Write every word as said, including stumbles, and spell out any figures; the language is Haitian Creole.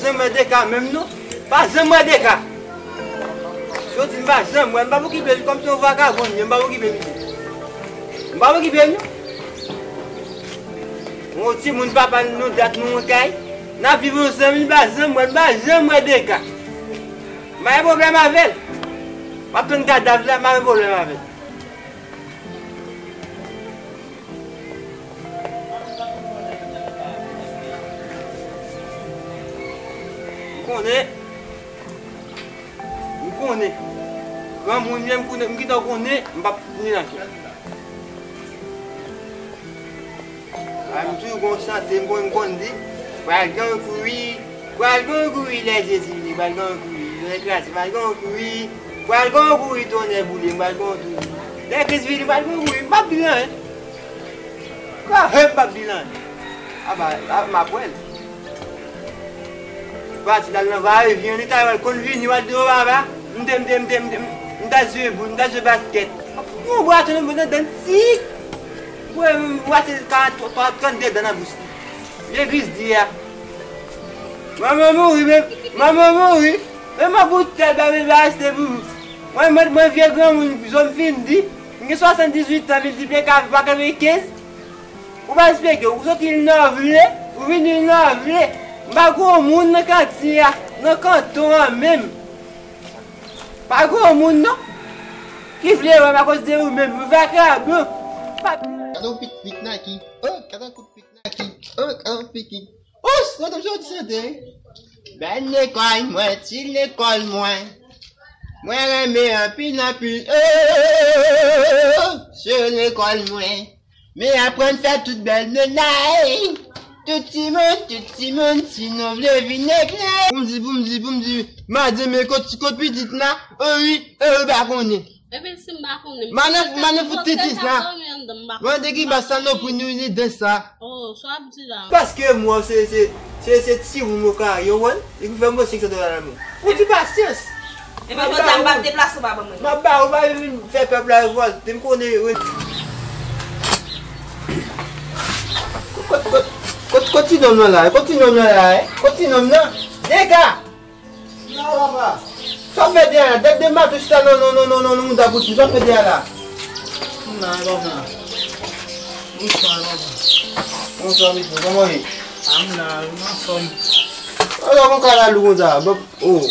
Janm wè Deka menm non. Pa janm wè Deka. Jodi m pa janm wè, m p ap okipe l kòm se yon vagabon li ye, m p ap okipe misye. M p ap okipe l non. Yon timoun papa l, nou dat nou yon kay. N ap viv ansanm, m pa janm wè, m pa janm wè Deka. M pa gen pwoblèm avè l. M ap tann kadav la, m pa gen pwoblèm avè l. M konnen. M konnen. Granmoun menm konnen, m gentan konnen, m p ap ni nan kè. A, m toujou gon chante, m konn, m konn di, pral gen yon kouri, pral gen yon kouri, lè Jezi vini, pral gen yon kouri, lè krasi, pral gen yon kouri, pral gen yon kouri, tonnè boule, pral gen yon kouri, lè Kris vini, pral gen yon kouri, m p ap di l anyen. Kwa, he, m p ap di l anyen. A ba, a, m ap wè l. Pati l al nan va e vyen, li ta wè l konn vini, w al di, o papa, m te, m te, m te, m te, m ta jwe boul, m ta jwe baskèt. Yon bwa tonbe nan dan ti. Mwen, m wase karant, karant, trannde dan nan bouch li. Vye grizdi a. Manman mouri, men, manman mouri. Men mwen bout tèt, ba, men ba achte pou. Mwen, mwen, mwen vye granmoun, zò m fin di. M gen swasanndizuit an, m di, pe ka, pa ka, men kenz. Ou pa respekte, ou soti nan vle, ou vini nan vle. M pa gwo moun nan katye a, nan kanton an menm. Pa gwo moun non. Ki vle wè m akoz de ou menm, ou vakabon. Pa Gade yon piknik Nike. Oh, gade yon kout piknik Nike. Oh, gade yon piknik. Oh, sa t ap jodi sante. Bèl lekòl mwen, ti lekòl mwen. Mwen renmen anpil, anpil. Oh, se lekòl mwen. Men aprann fè tout bèl menaj. Tout timoun, tout timoun, si nou vle vin eklè. Pou m di, pou m di, pou m di, madanm, men kot, kot pitit la? Oh wi, oh, pa konnen. Epi si m pa konnen. Madan, madan fout titis la. Mwen te ki ba salopri nou ni de sa. Oh, sa w ap di la? Paske mwen se, se, se, se timoun mwen ka yo wè. Li pou fè mwen senk san dola nan men. Ou di pasyans. Epi jodi a m p ap deplase, w pa ban mwen. M ap ba ou, pa vin fè pèp la revòlte. M konnen. Kot, kot, kot, kot ti nonm nan la? Kot ti nonm nan la, eh? Kot ti nonm nan? Dega! Sa w fè dèyè la? Dat de mato chita nan, nan, nan, nan, nan, nan mouda pou ti. Sa w fè dèyè la? M la, papa. Bonswa, papa. Bonswa, mesye. Kòman w ye? A, m la, m anfòm. Alò, kon kalalou konsa. Bon, oh.